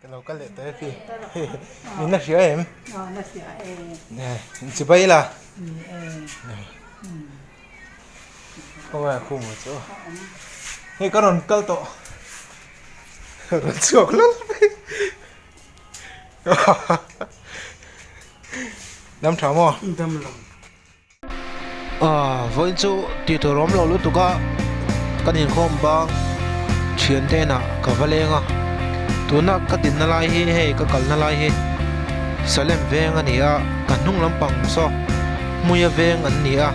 Ka lo kal leh tawh e pi. Min la hria em? Aw la hria e. In chi bai la. Khawngaih a khum chu. Hei ka rawn kal tawh. Rawn chhuak lal mai. Dam tha maw? Dam lo. Vawiin chu tih tur awm lo lutuk a, kan inkhawm bang thian te inah ka va leng a, tuna ka dinna lai hi hei ka kalna lai hi Salem veng a ni a, ka hnung lampang saw Hmuia veng an ni a,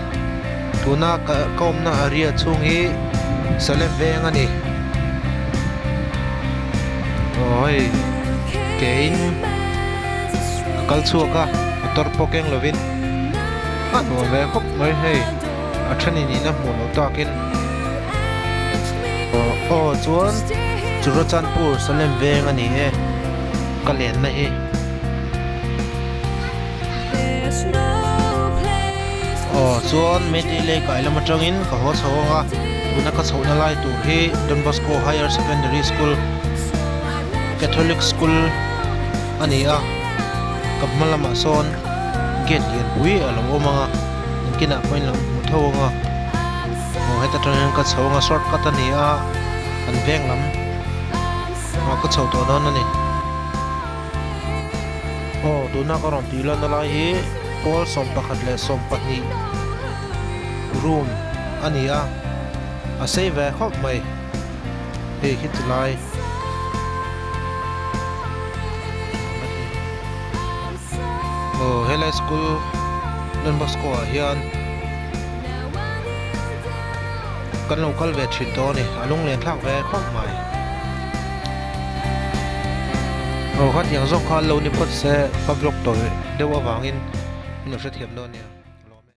tuna ka awmna area chhung hi Salem veng a ni. Aw hei keiin ka kal chhuak a motor pawh keng lovin. A nuam ve khawp mai hei a thenin in a hmuh loh takin aw chuan Churachandpur Salem veng a ni e ka lenna hi. Aw chuan Meitei lei kai lam atangin ka haw chho ang a tuna ka chhohna lai tur hi Don Bosco Higher Secondary School Catholic School a ni a ka hma lamah sawn. Gate lian pui a lo awm ang a, engkinah pawhin lo hmu tho ang a, aw heta tang hian ka chho ang a short cut a ni a, kan veng lam ah ka chho tawh dawn a ni. Aw tuna ka rawn tih lan na lai hi pawl 11 leh 12 room a ni a, a sei ve khawp mai hei khi ti lai. Aw helai school Don Bosco ah hian kan lo kal ve thin tawh a ni a lunglen thlak ve khawp mai aw khatiang zawk kha an lo ni phawt se ka vlog tawh deuh avangin min lo hrethiam dawn nia.